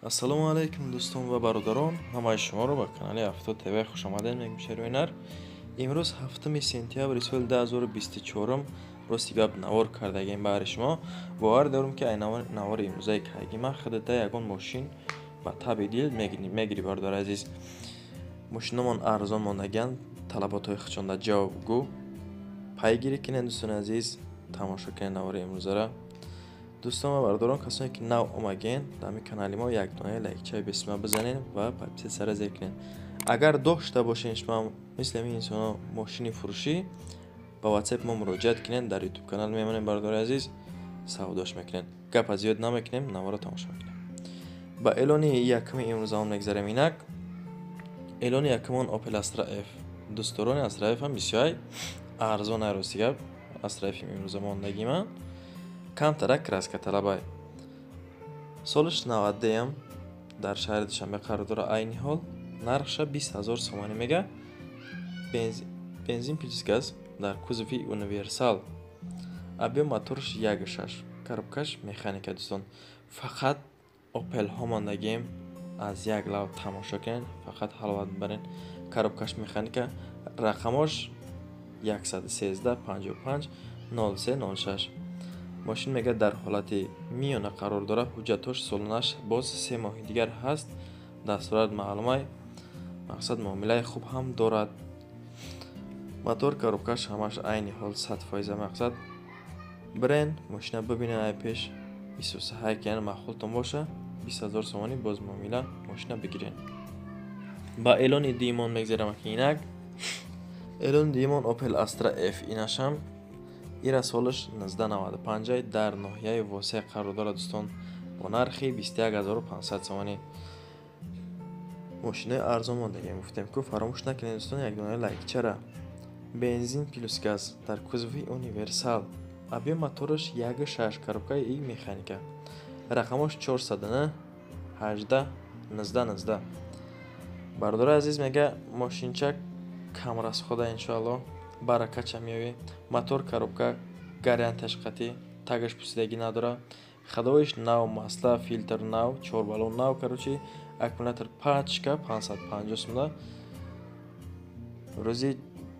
Ассалому алайкум, дӯстон ва бародарон, ҳамаи шуморо ба канали Авто ТВ хушомадед мегӯям. Шероинар имрӯз 7 сентябри соли 2024, рости гап, навор кардагем баҳри шумо. Бовар дорам, ки ай навори имрӯзаи кайгима худата ягон мошин ба таби дил мегирӣ. Бародари азиз, мошиномон арзон мондагианд, талаботҳои худшонда ҷавобгӯ. Пайгирӣ кунед, дӯстони азиз, тамошо кунед навори имрӯзара. Дӯстон ва бародарон, касоне ки нав омаген дар ҳамин канали мо, як донаи лайкчаи бесима бизанед ва подписаться зер кунед. Агар дошта бошед шумо мисли ҳамин инсонҳо мошини фурӯшӣ, ба WhatsApp мо муроҷиат кунед, дар YouTube канал мемонем. Бародари азиз, савдош мекунед. Гапа зиёд намекунем, наворо тамошо мекунем. Ба эълони якуми имрӯзамон мегзарем. Инак, эълони якумон Opel Astra F. Дӯстдорони Astra F ҳам бисёр арзон ай. Рости гап, Astra F имрӯза мондагима камтарак краска талабай. Солиш 90-ам, дар шаҳри Душанбе қарор дорад айни ҳол. Нархша 20 000 сомонӣ мега. Бензин плюс газ, дар кузови универсал, объём моторш 1,6, коробкаш механика. Дӯстон, фақат Опелҳо мондагием, аз як лав тамошо кунед, фақат ҳаловат бибаред. Коробкаш механика, рақамош 113 55 03 06. Мошин, мега, дар ҳолати миёна қарор дорад. Ҳуҷҷатҳош солонаш боз 3 моҳи дигар ҳаст. Дастурат маълумай, мақсад, муомилаи хуб ҳам дорад. Мотор, коробкаш ҳамаш айни ҳол 100%. Мақсад, бирен, мошина бибинен, ай пеш исусаҳай кунен, маъқултон боша, 20 000 сомонӣ боз муомила, мошина бигирен. Ба эълони дуюмон мегзарам. Инак, эълони дуюмон Opel Astra F. Инашам ира солаш 1995, дар ноҳияи Восеъ қарор дорад, дӯстон. Бо нархи 21 500 сомонӣ мошинои арзон мондагием. Гуфтем ку, фаромӯш накунед, дӯстон, якдонаи лайкчара. Бензин плюс газ, дар кузови универсал, объём мотораш 1,6, коробкаи и механика, рақамош 409 18 19 19. Бародари азиз, мега, мошинча камрасхода, иншоалло баракача меёвӣ. Мотор, коробка гарантияш қатъӣ, тагаш пусидагӣ надора, ходовойш нав, масла, филтр нав, чорбалон нав, короче, аккумулятор пачка 550 сумда. Рӯзи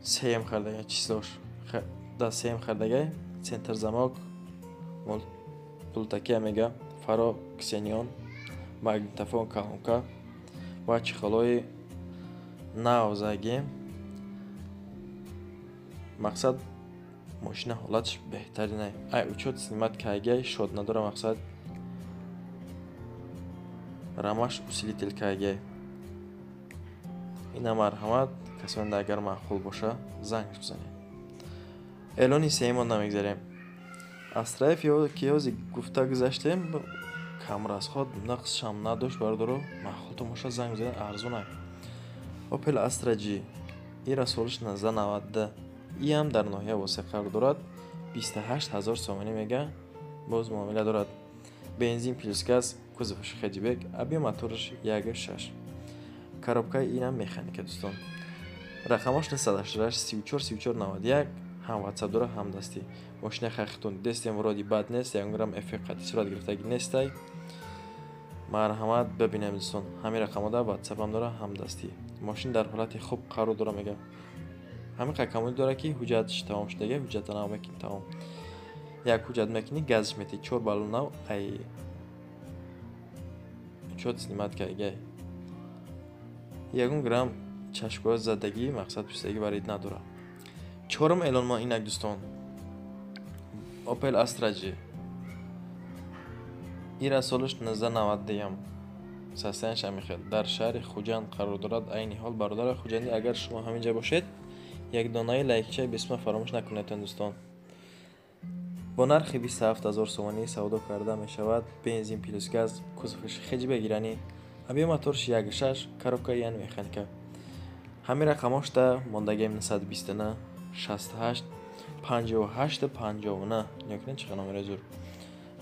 сеюм хардага, числош да сеюм хардагай. Центр замок пултакия, мега, фаро ксенон, магнитофон, колонка ва чехолҳои нав загем. Мақсад, мошина ҳолаташ беҳтаринай. Ай учёт снимать кайгай, шод надора. Мақсад, рамаш усилитель кайгай. Ина, марҳамат, касонда агар маъқул боша, занг бизанед. Эълони сеюмон намегзарем. Астра Ф ки ҳози гуфта гузаштем, камрасход, нақсшам надошт. Бародаро, маъқултон боша, занг бизанед, арзонай. Opel Astra G, ира солиш 1992, иам дар ноҳия Восеъ қарор дорад. 28 000 сомонӣ мега, боз муомила дорад. Бензин плюс газ, кузоваш хэтчбек, объём мотораш 1,6, коробкаи инам механика. Дӯстон, рақамош 988 34 34 91. Ҳам WhatsApp дора, ҳам дастӣ. Мошина хахитон дестем, вроде бад нест, ягон грамм эффект қатъи сурат гирифтагӣ нестай. Марҳамат, бибинем, дӯстон, ҳамин рақамода WhatsAppам дора, ҳам дастӣ. Мошин дар ҳолати хуб қарор дора, мега. Ҳамин қадр камоли дорад, ки ҳуҷҷаташ тамом шудага, ҳуҷҷата нав мекунӣ, тамом. Як ҳуҷҷат мекунӣ, газш метӣ. Чор баллон нав, ай учёт снимать кайгай. Ягон грамм чашкоя задагӣ, мақсад, пусидагӣ варид надорад. Чорум эълонмо инак, дӯстон, Opel Astra G. Ира солаш 1991, состоянияш ҳамин хел, дар шаҳри Хуҷанд қарор дорад айни ҳол. Бародари хуҷандӣ, агар шумо ҳамин ҷа бошед, як донаи лайкчаи бисма фаромӯш накунедтон, дӯстон. Бо нархи 27 000 сомонӣ савдо карда мешавад. Бензин плюс газ, кузоваш хэтчбек иранӣ, объём моторш 1,6, коробка яъне механика. Ҳамин рақамошда мондагием: 929 68 58 59. Нигоҳ кунед, чӣ қадр номерои зур.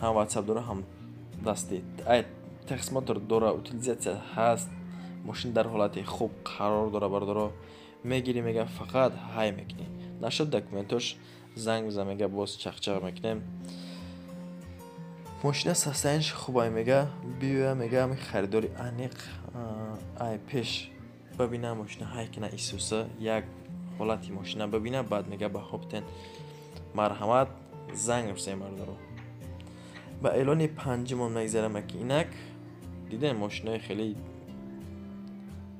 Ҳам WhatsApp дора, ҳам дастӣ. Ай техосмотр дора, утилизация ҳаст. Мошин дар ҳолати хуб қарор дора. Бародаро, мегирӣ, мега, фақат ҳай мекунӣ. Нашуд документош, занг бизан, мега, боз чақчақ мекунем. Мошина состояние ш хубай, мега, биёя, мега, ами харидори аниқ ай пеш бибина, мошина ҳай кина, исуса як ҳолати мошина бибина, баъд мега баҳо битен. Марҳамат, занг бизанед, бародаро. Ба эълони панҷумон мегзарам, ки инак дидем, мошинаи хеле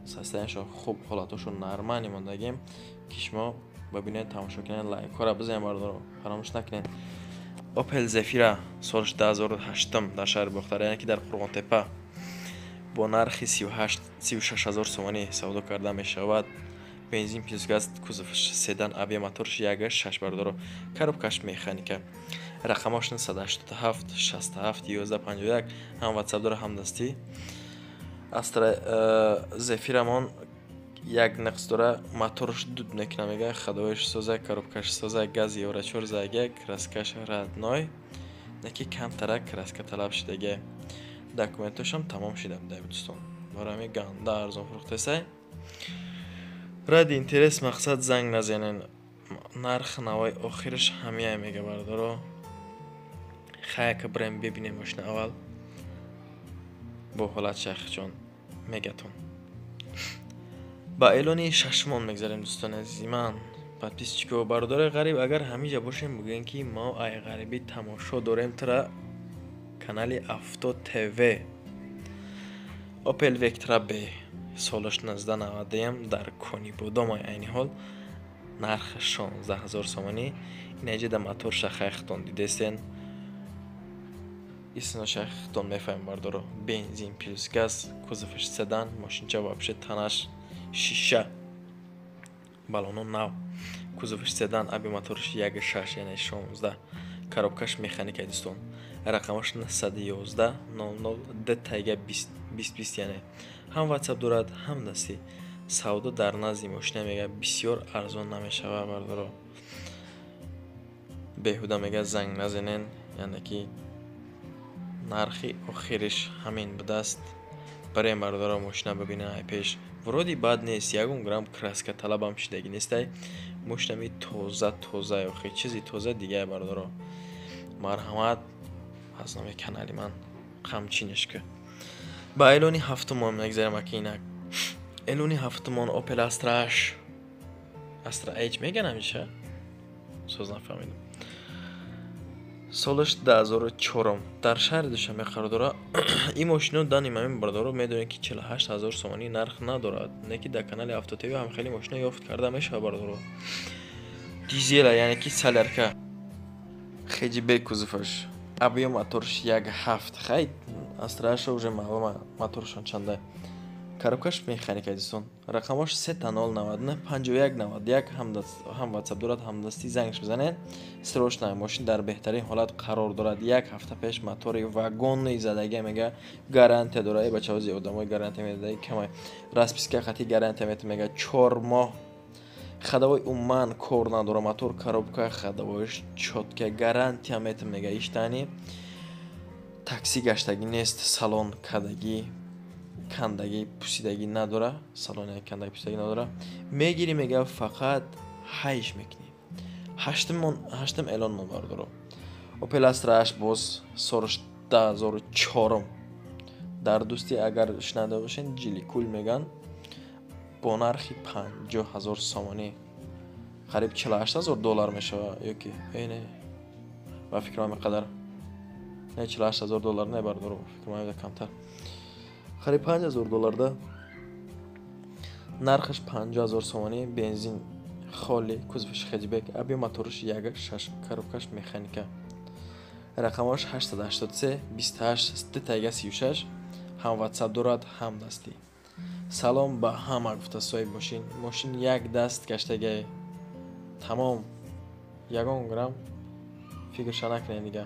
состояние шон хуб, ҳолатошон нормальный мондагем, ки шумо бибинед, тамошо кунед, лайкҳоро бизанед, бародаро, фаромӯш накунед. Опел Зефира солш 2008, дар шаҳри Бохтар, яъне ки дар Қурғонтепа, бо нархи 36 000 сомонӣ савдо карда мешавад. Бензин плюс газ, кузов седан, объём моторш 1,6, бародаро, коробка ш механика. Рақамош 987 67 11 51, ҳам ватсап дора, ҳам дастӣ. Астра Зефирамон як нақс дора, моторш дуд мекуна, мега, ходовой ш соза, коробка ш соза, газ евро 4 зага, краска ш родной, неки камтарак краска талаб шидаге. Документошам тамом шида буда, дӯстон. Барои ҳамин ганда арзон фурӯхтесай. Ради интерес, мақсад, занг назанен. Нарх навои охираш ҳамияй, мега, бародаро. Хаяка бирем, бибинем мошина аввал бо ҳолат, шайхҷон мегатон. Ба эълони шашумон мегзарем, дӯстони азизи ман, подписчик о, бародарои ғариб. Агар ҳамиҷа бошем, бигӯем, ки мо ай ғарибӣ тамошо дорем тра, канали Авто ТВ. Опел Вектра Б, солаш 1991, дар Конибодомай айни ҳол, нарх 16 000 сомонӣ. Инаҷа да мотор шахайхтон дидестен, исно шахтон мефаҳмем, бардоро. Бензин плюс газ, кузоваш седан, мошинча вообще танаш шиша, балоно нав, кузоваш седан, объём моторш 1,6, яъне 16, коробка ш механика. Дӯстон, рақамаш 911 00 д тайга 20 20, яъне ҳам ватсап дорад, ҳам дастӣ. Савдо дар назди мошина, мега, бисёр арзон намешавад, бардоро. Беҳуда, мега, занг назанен, яъне ки нархи охириш ҳамин будааст. Барем, бародаро, мошина бибинен ай пеш. Вроде бад нест, ягон грамм краска талабам шидагӣ нестай. Мошинами тоза тоза, охи чизи тоза дигае, бародаро. Марҳамат, аз номи канали ман қамчинеш ку. Ба эълони ҳафтумон мегзарем, аки инак эълони ҳафтумон Опел Астра H, Астра H меган ҳамиша, соз нафаҳмидам. Солаш 2004, дар шаҳри Душанбе қарор дорад. Ин мошино дани мамин, бародаро, медонед, ки 48 000 сомонӣ нарх надорад, не ки дар канали Авто ТВ ҳам хеле мошина ёфт карда мешавад, бародаро. Дизела, яъне ки солярка, хэтчбек кузоваш, объём моторш 1,7. Хай, Астраашо уже маълума моторшон чанда. Коробка ш механика, дӯстон. Рақамош 000 99 51 91, ҳам ватсап дорад, ҳам дастӣ. Зангш бизанед срочно. Мошин дар беҳтарин ҳолат қарор дорад, як ҳафта пеш мотори вагонни задагия, мега, гарантия дорад. Э, бачаози, одамои гарантия медодаи камай. Расписка хати гарантия мета, мега, 4 моҳ. Ходовой умуман кор надора, мотор, коробка, ходовой ш чётко, гарантия мета, мега. Иштани такси гаштагӣ нест, салон кадагӣ, кандагӣ, пусидагӣ надора, салони кандагӣ, пусидагӣ надора. Мегирӣ, мега, фақат ҳайш мекунӣ. Ҳаштум эълон мо, бардоро, Опел Астра H, боз солш 2004, дар дӯстӣ, агар шунавида бошед, Ҷиликул меган, бо нархи 50 000 сомонӣ, қариб 48 000 доллар мешавад, ё ки э, не, ба фикрам қадар не, 48 000 доллар не, бардоро, фикрам камтар, қариб 5000 долларда. Нархаш 50 000 сомонӣ, бензин холи, кузоваш хэтчбек, объём мотораш 1,6, коробка ш механика. Рақамош 883 28 2 36, ҳам ватсап дорад, ҳам дастӣ. Салом ба ҳама, гуфта соҳиб мошин. Мошин як даст гаштагай, тамом, ягон грамм фикрша накунед. Дига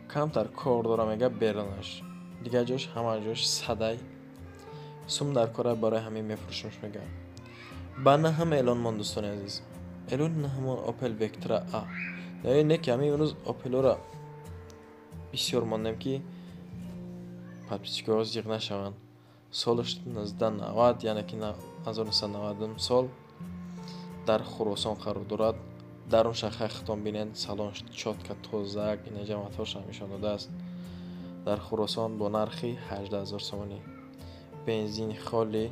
камтар кор дора, мега, беронаш, дигар ҷош ҳама ҷош садай сум дар кора, барои ҳамин мефурӯшемш, мега. Ба наҳам эълон мон, дӯстони азиз. Эълони наҳамон Опел Вектра А. Не ки ҳамин имрӯз Опелора бисёр мондем, ки подписчик ҳо зиқ нашаванд. Солаш 1990, яъне ки 1990 сол, дар Хуросон қарор дорад. Дарун шахай хитон бинен, салон чётко тозак, инаҷа моторшам нишон додааст. Дар Хуросон бо нархи 18 000 сомонӣ. Бензин холи,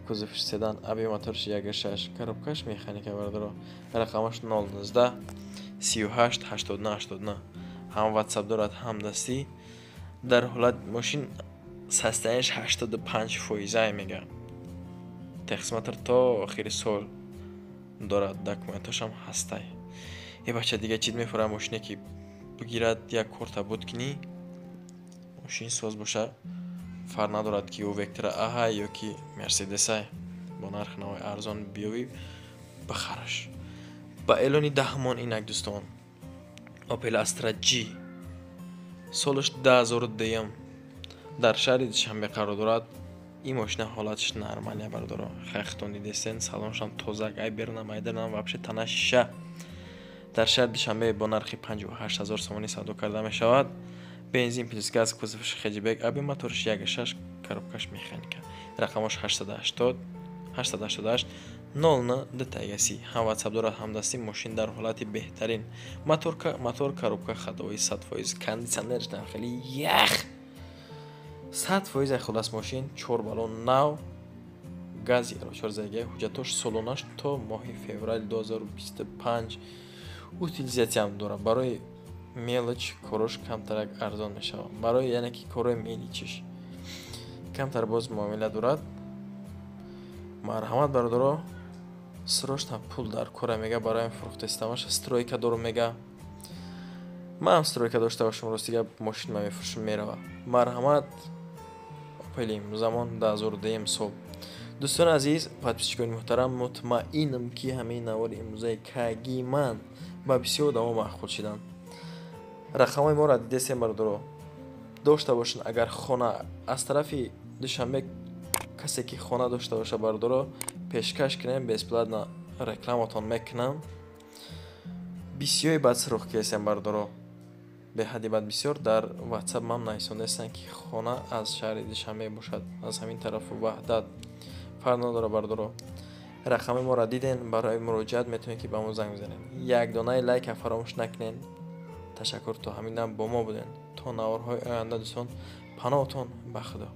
кузовш седан, объём моторш 1,6, коробкаш механика, бародаро. Рақамаш 019 38 89 89. Ҳам WhatsApp дорад, ҳам дастӣ. Дар ҳолат мошин состоянияш 85 фоизае мега. Техосмотр то охири сол дорад, документошам ҳастай. Е бача, дига чиз мефурад, мошине ки бигирад, як корта буд кунӣ, мошин соз боша, фарқ надорад, ки ӯ Вектора аҳай ё ки Мерседесай, бо нархи навои арзон биёвӣ, бихараш. Ба эълони даҳмон инак, дӯстон, Opel Astra G, солаш 2002, дар шаҳри Душанбе қарор дорад. Ин мошина ҳолаташ нормалия, бародаро, хайхтон дидестен, салоншам тозак, ай берунам, ай дарунам, вообще тана шиша. Дар шаҳри Душанбе бо нархи 58 000 сомонӣ савдо карда мешавад. Бензин плюс газ, кузовш хэтчбек, объём моторш 1,6, коробкаш механика. Рақамош 880 888 00 230. Ҳам WhatsApp дорад, ҳам дастӣ. Мошин дар ҳолати беҳтарин, мотор, коробка ходовой 100%, кондитсионерш дар хеле ях, 100%. Хулас, мошин чор баллон нав, гази чор заги, ҳуҷҷатош солонаш то моҳи феврали 2025. Утилизатсиям дорад, барои мелочь корош камтарак арзон мешавад, барои яъне ки корои мелочиш камтар боз муомила дорад. Марҳамат, бародаро, срочно пул дар кора мега, бароям фурӯхтестамаш, стройка дорум мега. Манам стройка дошта бошам, рости гап, мошин ма мефурӯшам, мерава. Марҳамат, Опели замон, 2002 сол. Дӯстони азиз, подписчикони муҳтарам, мутмаинам, ки ҳамаи навори имрӯзаи каги ман ба бисёр одамо маъқул шиданд. Рақамҳои моро дидесем, бародаро, дошта бошанд. Агар хона аз тарафи Душанбе касе ки хона дошта боша, бародаро, пешкаш кунем, бесплатно рекламатон мекунам. Бисёри бад сироғ кесем, бародаро, беҳадди бад бисёр дар WhatsApp ман нависондаестанд, ки хона аз шаҳри Душанбе бошад, аз ҳамин тарафу Ваҳдат, фарқ надорад. Бародаро, рақами моро диден, барои муроҷиат метавонед, ки ба мо занг бизанед. Як донаи лайка фаромӯш накунед. Ташаккур, то ҳамин дам бо мо буден. То наворҳои оянда, дӯстон, паноҳтон ба Худо.